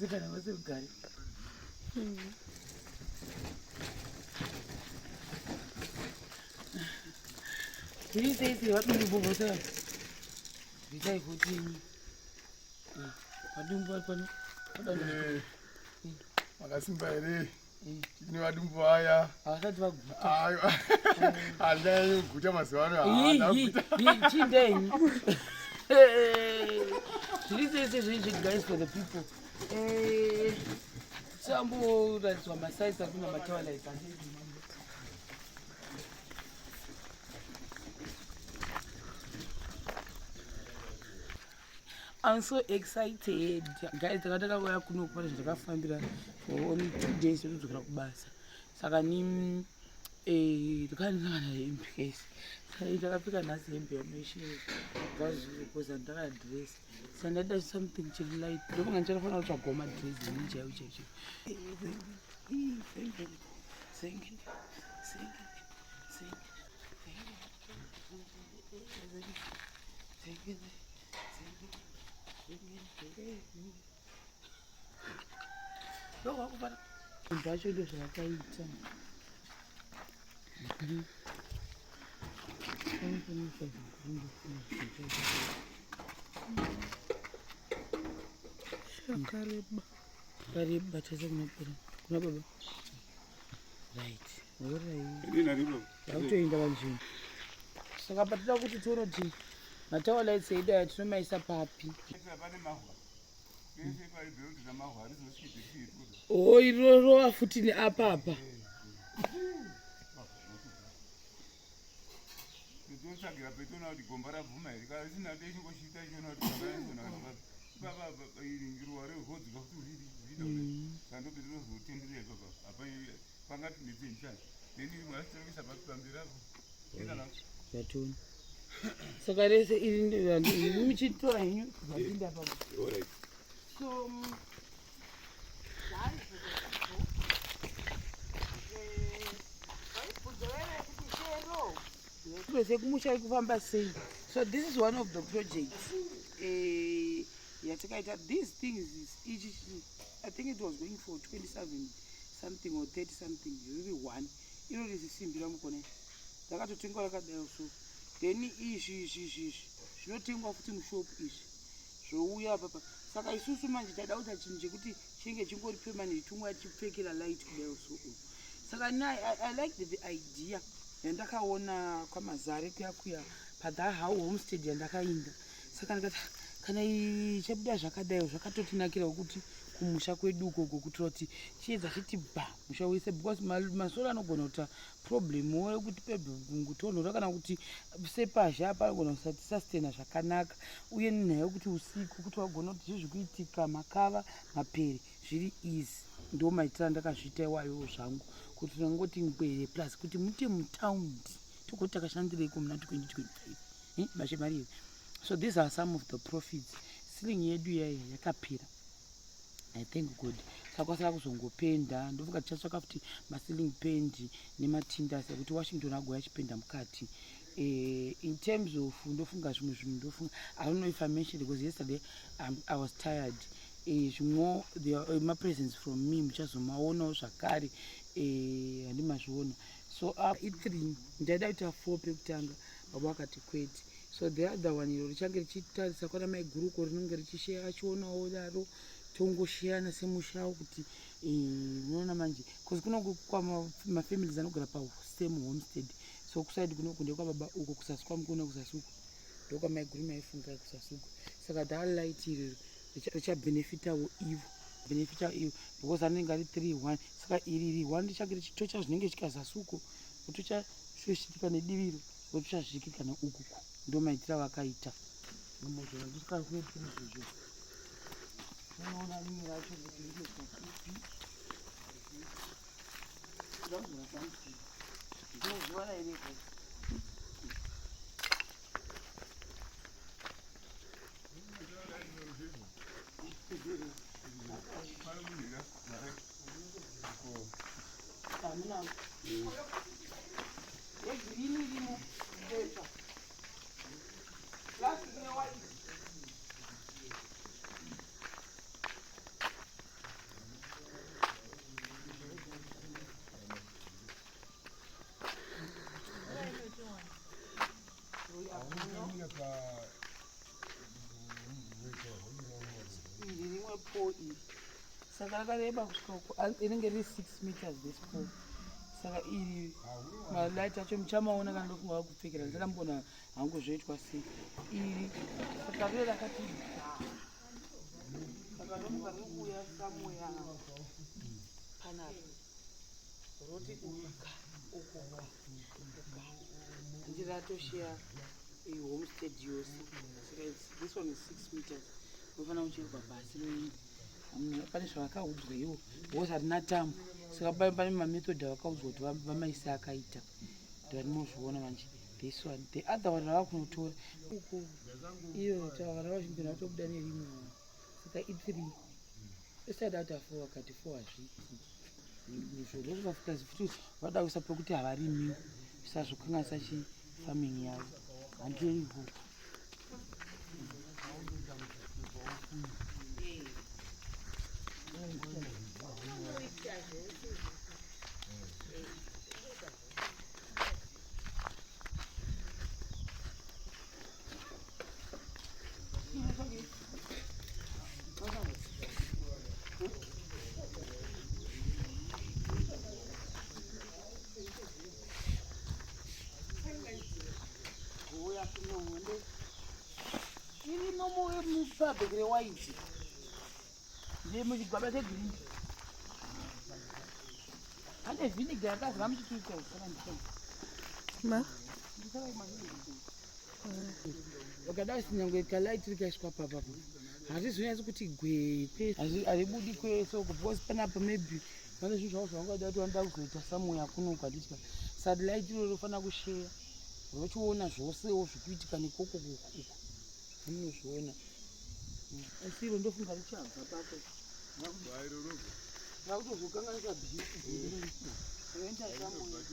Vese kana vose rugare. Zviri sei sei vadumbu vose ava? Zvitai kuti vadumbu vari pano. Eh, makasimba here? Tine vadumbu vaya. Havasati vaguta. Aiwa. Handinyanyi kuguta mazuva ano. Haana kuguta. Chindenyi. Zviri sei sei zviri zviri guys for the people. Eh, Samboratidzwa masize akuna matawalites. I'm so excited guys taka takauya kuno kupata zvandakafambira for only 2 days totodzokera kubasa saka ni eh, ndakandisangana hembe guys. Saka ndakapfeka nhasi hembe yameshe because andaka dress, saka ndaida something chiri light. Ndofunga ndichatofanira kutsvagawo madress ini chaiwo chaiwo. Thank you. Thank you. Thank you. Zvacho ndo zvakaita. Yakareba. Kareba tese kuna kuna baba. Right. Alright. Yakutoenda panzvimbo. Saka patida kuti tione kuti matower lights edu aya tinomaisa papi. O irorova futi neapapa. Totsvagira petoona kuti gomba rabvuma here, kana risina dechingoshita chiona kuti zvakaenzana baba iri ruwa rehodzika kuti rida saka ndopetinozotenderera ipapa apa pangati netsenchani, then rimwe rasitoisa pamberi apo. Zvatoni. Saka rese iri muchitora henyu zvapinda papo. So guys, sekumusha kufamba sei? So this is one of the projects yatakaita. These things is ichi, I think it was going for 27 something or 30 something, riri one iro rizisimbi ramukona rakatotengwa rakadai. So then izvi izvi izvi izvi zvinotengwa futi mushop, izvi zvouya papa. Saka isusu manje taida kuita chinhu chekuti chinenge chingori permanent, tumwe tichipfekera light kudai. So saka I like the idea yandakaona kwamazare kuya kuya pathe how homestead yandakainda. Saka ndikati kana ichabuda zvakadai, zvakatotinakira kuti kumusha kwedu ukoko, kuitira kuti chiedza chiti ba musha wese, because masoro anogona kuita problem yekuti pebekutonhora kana kuti sepazha panogona kusatisustain zvakanaka, uye nenyaya yekuti usiku kuti wagona kuti zvii zvikuitika, makava mapere zviri easy. Ndo maitiro andakazviita iwayo zvangu, kuti tingangoti ngwere, plus kuti muite mutaundi togoti takashandireiko muna 2025 mashemariri. So these are some of the profits. Ceiling yedu yaiya yakapera, I thank God. Saka kwasara kuzongopenda. Ndofunga tichatsvaka futi maceiling paint nematinders ekuti Washington agouya achipenda mukati. In terms of ndofunga zvimwe zvinhu, ndofunga, I don't know if I mentioned, because yesterday I was tired. Zvimwewo mapresents from me muchazomaonawo zvakare, handimazviona. So i3 ndaida kuita 4 pekutanga, baba vakati kwete. So the other one iro richange richitarisa kwana maiguruko, rinonge richisheya achionawo daro, tongosheyana semushawo kuti unoona manje, because kunoku kwamafamilies anogara pasame homestead. So kuside kunoku ndekwababa, uko kusasi kwamukona, kusasi uko ndokwamaiguru maifunga kusasi uko. Saka that light irero richabhenefitawo ivo, benefita ivo, because anenge ari 3 1. Saka iri iri 1 richange richitocha zvinenge chikazasi uko, otocha zvichitika nediviro, otocha zvichitika neukuku. Ndo maitiro avakaita. Ndisikakuetizvozvo unoona rimwe racho kuti rinoiswa kupi. Ndinoziwana here? Hamuna yegreen irimo bepa plastic newhite. Iri rimwe pole iri, saka rakareba kusvika uko, rinenge riri 6 meters this pole. Saka iri malight acho muchamaona kana ndofunga vakupfekera, ndisati hangu zvoitwa sei iri. Saka rire rakati dha, saka romuka riri kuuya somewhere panapa, roti uka ukuka uka, handi ratoshiya homestead yose. Saka this one is 6 meters, rofanira kucherwa pasi roenda. Pane zvavakaudzwa ivo, because harina tambo, saka pane mamethod avakaudzwa kuti vamaise akaita ndivanimozviona manje. This one, the other one rava kunotora uku, iyo vana vazvimbira vatobuda nerimwe. Saka i3 isada kuti a4, vakati 4 hazviiti izvo. Ndokuvafuta futi vada kuisa pekuti havarimiwo, zvisazokanganisa chifarming yavo. Handeivo. Uya kunoonde irimo mubhegi rewhite, ndiri muchigwaba chegreen, pane vinegar yakazara muchituita. Ma? Wakadai nyangwe kalight rikaiswa papapo, hazvizonyatsi kuti gwee, haribudi kwese uko, because panapa maybe pane zvinhu zvavo zvavangada kuti vanoda kuzoita somewhere kunoku, handitya. Saka light iro rofanira kusheya, rochiona zvosewo zvikuitika nekoko uku, munozviona. Asi iro ndofunga richabva papo rakutozokanganisa beauty roenda somewhere.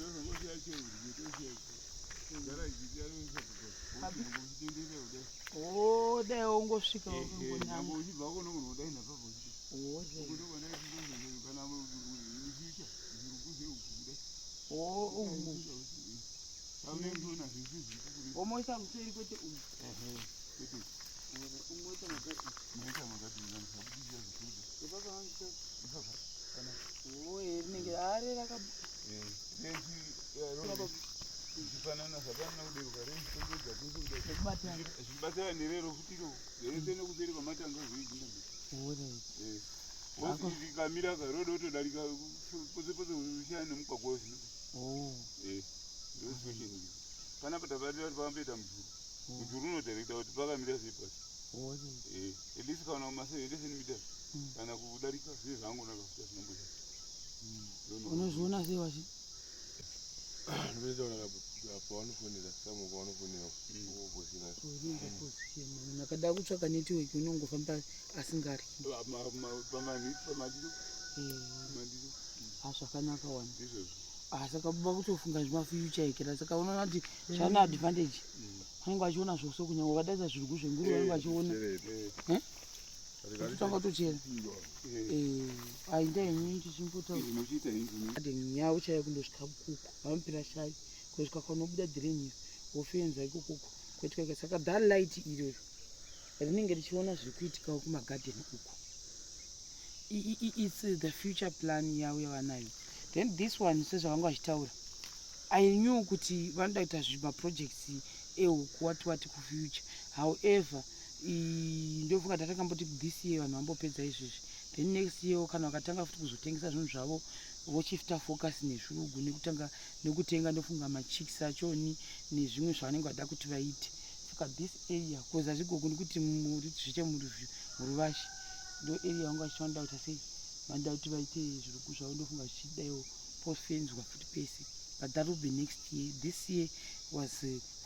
Oh, dai ungosvika ungonyama. Uchibva kuno kudai napapo. Oh. Kana uchiita zvirukuze kudai. Oh, umu. Aunendiona zvese zviri. Omoisa kuseri, kwete umu. Kwete. Umoita makati. Munoita makati zvakuita zvikuru. Ipapa vangu. Ipapa kana. Oh, rinenge are raka. Zvifanana, zvafanana kudeuka reitongedza kwese kudai. Zvekubatana. Zvichibatsira nerero futiro rese nekuseri kwamatanga zvoijinda. Alright. Rikamira karodo todarika pose pose, usiyana nemugwagwa zvino. Oh. Ndo situation iyi panapa. Tabatira kuti pakamboita mudhuri, mudhuri unodirecta kuti pakamira sei pasi. Alright. At least kana ma70 centimeters kana kudarika, zvine zvaangonaka kuita zvinomboita. Unozviona sei wachi? Ndoita pavanofonera samu, pavanofonera opozina. Uringa position. Munhu akada kutsvaka network unongofamba asingaryi. Pamadiro. Madiro. Ah, zvakanaka wani. Ndizvozvo. Ah, saka baba kutofunga zvemafuture ikera, saka unoona kuti zvane advantage, vanenge vachiona zvose, kunyange wakadaisa zvirugu zvenguruve vanenge vachiona. Kutanga kutochera ainda henyu tichimbotaura. Muchiita henyu. Garden yavo chaiyo kundosvika kuku vanopira shavi kusvika kwanobuda drain, wofenza ikokoko kwetweka. Saka that light iroro rinenge richiona zviri kuitikawo kumagadheni uku. It's the future plan yavo yavanayo. Then this one, sezvavanga vachitaura, I knew kuti vanoda kuita zvimaprojects ehuku, wati wati kufuture. However, ndofunga tatakamboti this year vanhu vambopedza izvezvi, then next year kana vakatanga futi kuzotengesa zvinhu zvavo, vochifta focus nezvirugu nekutanga nekutenga, ndofunga machicks achoni nezvimwe zvavanenge vada kuti vaite. Saka this area, because hazvigogoni kuti zviite muruvashe, ndo area vanga vachivanoda kuita sei, vanoda kuti vaite zvirugu zvavo. Ndofunga zvichidaiwo pofenzwa futi pese, but that will be next year. This year was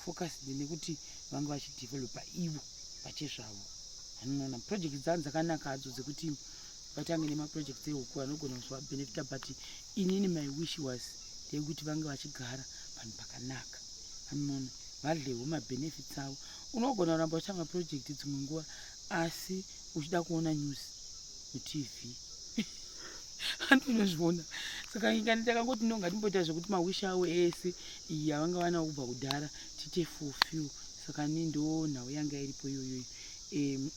focused nekuti vanga vachidevelopa ivo pachezvavo. Anoona project dzavo dzakanaka hadzo dzekuti vatange nemaprojects ehuku, anogona kuzovabenefita, but inini my wish was ndeyekuti vange vachigara panhu pakanaka, anoona vadlewo mabenefits avo. Unogona kuramba uchiita maproject dzimwe nguva, asi uchida kuona news muTV, andinozviona. Saka ingani takangoti no, ngatimboita zvekuti mawish avo ese iyi avanga vanawo kubva kudhara tiite fulfill. Saka ni ndo nhau yanga iripo iyoyoyo.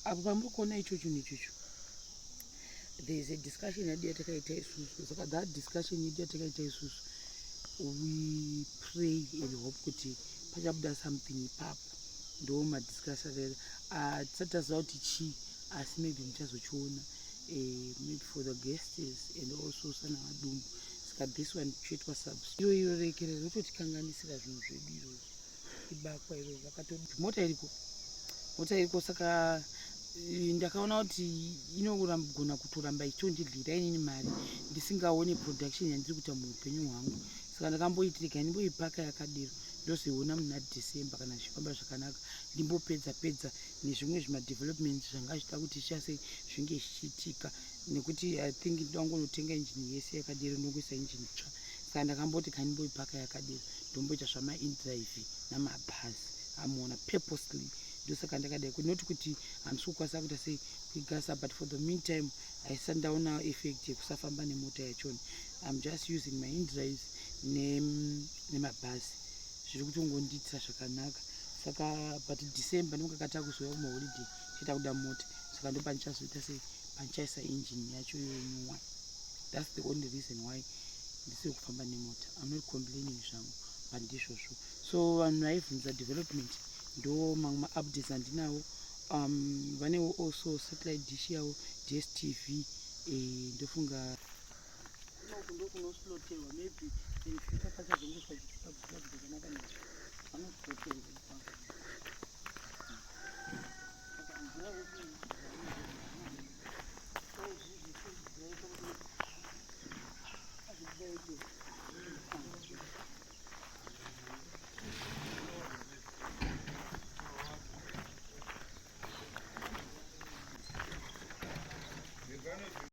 Apo pamuri kuona icho chinhu ichocho. There is a discussion yedu yatakaita isusu. Saka that discussion yedu yatakaita isusu, we pray and hope kuti pachabuda something ipapo. Ndo madiscussion atisati taziva kuti chii, asi maybe muchazochiona, maybe for the guests and also sana vadumbu. Saka this one choitwa subs iro iro rekere rototikanganisira zvinhu zvedu iroro, ibakwa iro vakato mota iriko, mota iriko. Saka ndakaona kuti inogona kutoramba ichitondidlira inini mari ndisingaone production yandiri kuita muupenyu hwangu. Saka ndakamboiti rega ndimboipaka yakadero, ndozoiona muna December kana zvichifamba zvakanaka, ndimbopedza pedza nezvimwe zvimadevelopments zvanga zvichida kuti zvichase zvinge zvichiitika, nekuti I think ndoda injini yese yakadero, ndongoisa injini tsva. Saka ndakamboti kandimboipaka yakadero, ndomboita zvamaindrive namabhazi amuona purposely. Ndosaka ndakadai, not kuti handisi kukwanisa kuita sei kuigasa, but for the meantime haisati ndaona effect yekusafamba nemota yachona. I'm just using my indrives nemabhazi, zviri kutongondiitira zvakanaka. Saka but December ndimukakata kuzouya kumaholiday chiita kuda mota, saka ndo pandichazoita sei, pandichaisa engine yacho yonyuwa. That's the only reason why ndisiri kufamba nemota. I'm not complaining zvangu, but ndizvozvo. So vanhu vaibvunza development, ndo mamwe maupdates andinawo. Vanewo also satellite dish yavo, DStv. Ndofunga kunoku ndokunosloterwa. Maybe in future pachazongoiswa zvakanaka, nezvo vanosloterwa ipapo.